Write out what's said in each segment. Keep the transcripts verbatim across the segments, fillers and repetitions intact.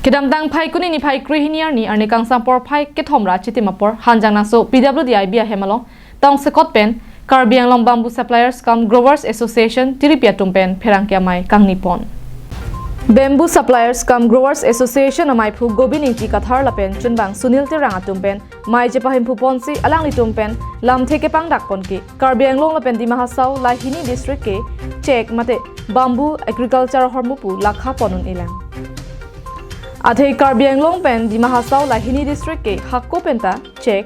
Kedamtang Phaikuni niphai krehini arni arni kangsam porphai kethom ra chitim apor Hanjanglangso P W D I B ahem along tongsekot pen Karbi Anglong Bamboo Suppliers cum Growers Association tiripi atum pen pherangke amei kangni pon. Bamboo Suppliers cum Growers Association ameiphu Gobin Ingti Kathar lapen chunbang Sunil Terang atum pen mei chepahimphu ponsi alanglitum pen lamthe kepangdak pon ke Karbi Anglong lapen Dima Hasao lahini district ke chek mate bamboo agriculture ahormu pu lakha pon un-elang. Athe Karbi Anglong pen Dima Hasao lahini district ke hako penta chek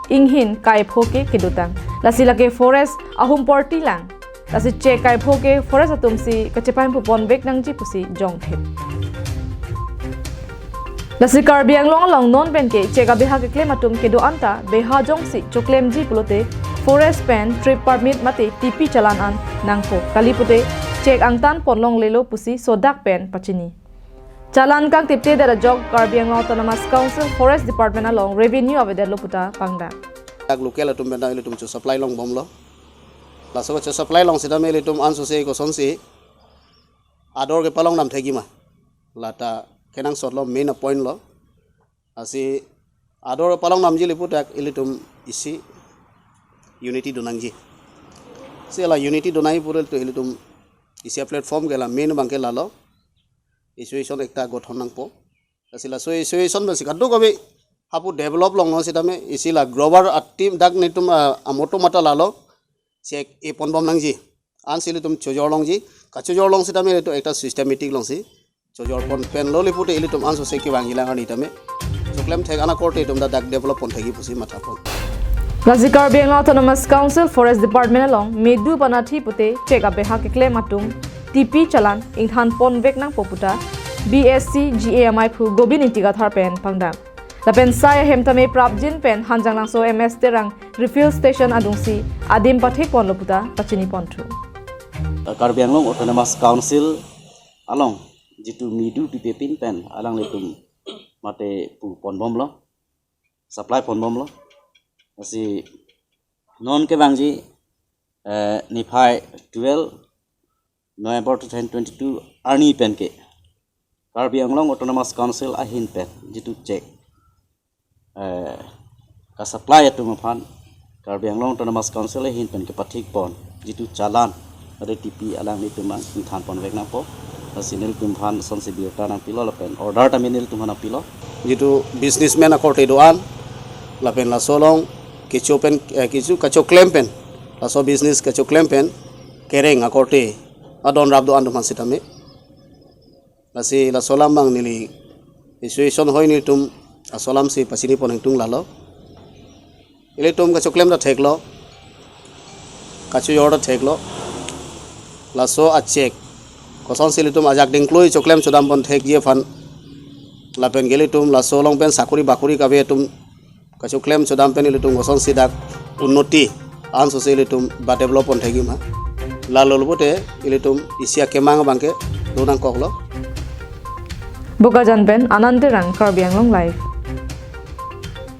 inghin kaipho ke kedotang. Lasi lake forest ahum porti lang. Lasi chek kaipho ke forest atum si kachepahimphu ponvek nangji pusi jongthip. Lasi Karbi Anglong along non pen ke chek abeha keklem atum kedo anta beha jongsi choklemji pulote forest pen trip permit mate T P challan an nangkok. Kali pute chek angtan ponlonglelo pusi sodak pen pachini. Challan kangtipte det ajok Karbi Anglong Autonomous Council Forest Department along revenue avedetlo puta pangdak. Dak local atum pen ilitum cho supply longbomlo. Laso cho supply long sitame ilitum ansose kosonsi ador kepalong nam thekji ma. Lata kenangsotlo, main a point lo. Lasi ador palong namji lapu dak ilitum isi unity donangji. Si la unity donai purel to ilitum isi platform ke la main abang ke lalo. Association ekta gothon nangpo. Lasi laso association besi kadokave hapu develop longlo sitame isi la grower a team dak netum a, a motto mata lalo. Chek e ponbom nangji. Ansi ilitum chojor longji. Kachojor long sitame ilitum ekta systematic longsi chojor pon pen lo lapu te ilitum ansose kevangji lang arni tame. Choklem thek ana korte itum dak develop pon thekji pusi matha pon. Lasi Karbi Anglong Autonomous Council Forest Department along medu panathi pute chek abeha keklem atum T P challan ingthan ponvek nangpo puta B S C G A ameiphu Gobin Ingti Kathar pen pangdak. Lapen sai ahem tame prapjin pen Hanjanglangso M S Terang refill station adungsi adim pathek ponlo puta pachini ponthu. Karbi Anglong Autonomous Council along jitu medu pipepin pen alanglitum mate pu ponbomlo, supply ponbomlo. Lasi non kevangji, eh, niphai twelve November two thousand twenty-two arni pen ke Karbi Anglong Autonomous Council ahin pen jitu chek, eh, ka supply atum aphan Karbi Anglong Autonomous Council ahin pen kepathik pon jitu challan ade T P alanglitum an ingthan ponvek nangpo. Lasi nelitum aphan sonsi birta nangpilo lapen order tame nelitum aphan nangpilo. Jitu businessman akorte do-an lapen laso along kecho pen, eh, kecho kachoklem pen, laso business kachoklem pen kereng akorte adon rap do-an atum aphan sitame. Lasi laso alam abang neli association hoi nelitum aso alam si pachini pon ingtung lalo. Ilitum kachoklem ta theklo, kachojor ta theklo. Laso a chek kosonsi ilitum ajak dingkloi choklem chodam pon thekji aphan lapen ke ilitum laso along pen sakori bakori kave atum kachoklem chodam pen ilitum kosonsi dak unnoti ansose ilitum ba develop pon thekji ma. Lalo lapu te ilitum isi akemang abang ke do nangkoklo. Bokajan pen Anand Terang, Karbi Anglong Live.